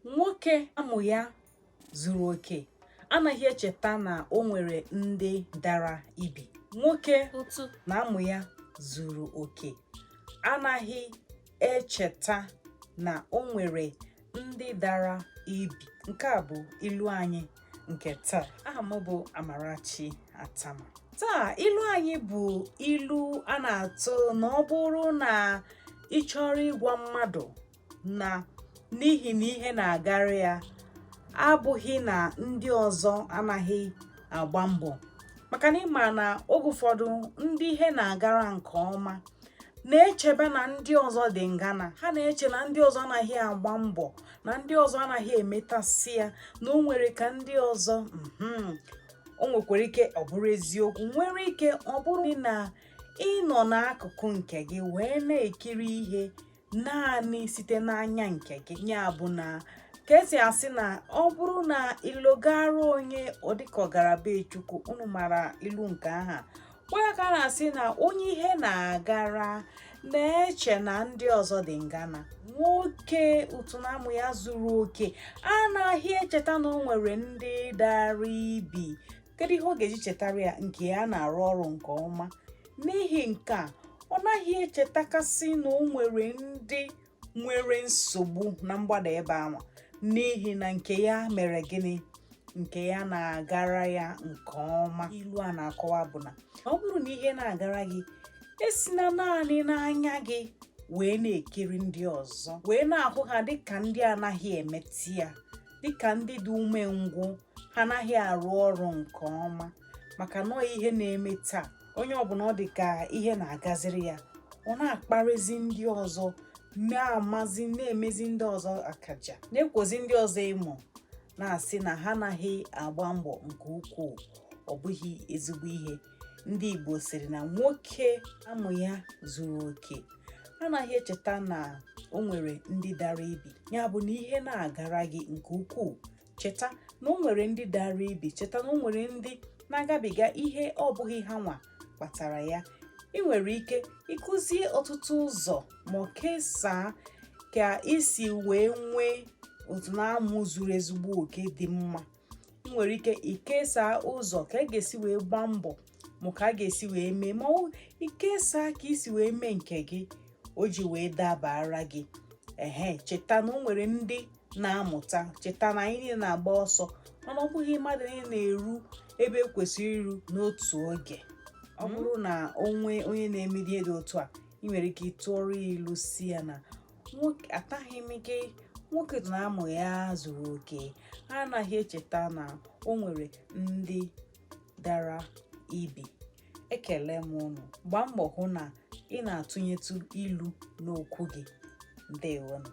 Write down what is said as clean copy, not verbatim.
Nwoke amụ ya zuru oke anaghị echeta na o nwere ndị dara ibi. Nwoke Ụtụ. na amụ ya zuru oke anaghị echeta na o nwere ndị dara ibi. Nke a bụ ilu anyị nke taa. Aha m bụ Amarachi Atama. Taa ilu anyị bụ ilu a na-atụ na ọ bụrụ na ị chọrọ ịgwa mmadụ na n'ihi na ihe na-agara ya abụghị na ndị ọzọ anaghị agba mbọ, maka na ịma na oge ụfọdụ ndị ihe na-agara nke ọma na-echebe na ndị ọzọ dị ngana. Ha na-eche na ndị ọzọ anaghị agba mbọ, na ndị ọzọ anaghị emetasị ya, na o nwere ka ndị ọzọ. O nwekwara ike ọ bụrụ eziokwu, nwere ike ọ bụrụ na ị nọ n'akụkụ nke gị wee na-ekiri ihe naanị site n'anya nke gị. Ya bụ na ka esi asị na ọ bụrụ na ilogara onye, ọ dịka ọ gara be Chukwu. Unu mara ilu nke aha ya ka a na-asị na onye ihe na-agara na-eche na ndị ọzọ dị ngana. Nwoke ụtụ na amụ ya zuru oke anaghị echeta na o nwere ndị dara ibi. Kedu ihe ọ ga-eji chetara ya nke ya na-arụ ọrụ nke ọma? N'ihi nke a, ọ naghị echetakasị na o nwere ndị nwere nsogbu na mgbada ebe ahụ, n'ihi na nke ya mere gịnị? Nke ya na-agara ya nke ọma. Ilu a na-akọwa bụ na ọ bụrụ na ihe na-agara gị, esina naanị n'anya gị wee na-ekiri ndị ọzọ, wee na-ahụ ha dịka ndị anaghị emetụ ya, dịka ndị dị umengwụ, ha anaghị arụ ọrụ nke ọma. Maka na ihe na-eme taa, onye ọbụla ọ dị ka ihe na-agaziri ya, ọ na-akparịzi ndị ọzọ, na-amazi, na-emezi ndị ọzọ akaja, na-ekwozi ndị ọzọ ịmụ, na-asị na ha anaghị agba mbọ nke ukwuu. Ọ bụghị ezigbo ihe. Ndị Igbo sịrị na nwoke amụ ya zuru oke anaghị echeta na o nwere ndị dara ibi. Ya bụ na ihe na-agara gị nke ukwuu, cheta na o nwere ndị dara ibi, cheta na o nwere ndị na-agabiga ihe ọ bụghị ha nwa kpatara ya. Ị nwere ike ịkụzie ọtụtụ ụzọ ma ọ kesaa ka isi wee nwee otu na-amụ zuru ezigbo oke dị mma. Ị nwere ike ikesaa ụzọ ka a ga-esi wee gbaa mbọ, ma ka a ga-esi wee mee, ma ikesaa ka isi wee mee nke gị o ji wee dabara gị. Ehe, cheta na o nwere ndị na-amụta. Cheta na anyị niile na-agba ọsọ, mana ọ bụghị mmadụ niile na-eru ebe e kwesịrị iru n'otu oge. Ọ bụrụ na o nwee onye na-eme ihe dị otu a, ị nwere ike ịtụọrọ ya ilu si ya na nwoke ataghị m gị, nwoke na-amụ ya zuru oke ha anaghị echeta na o nwere ndị dara ibi. Ekele m unu. Gbaa mbọ hụ na ị na-atụnyetụ ilu n'okwu gị. Ndewonụ.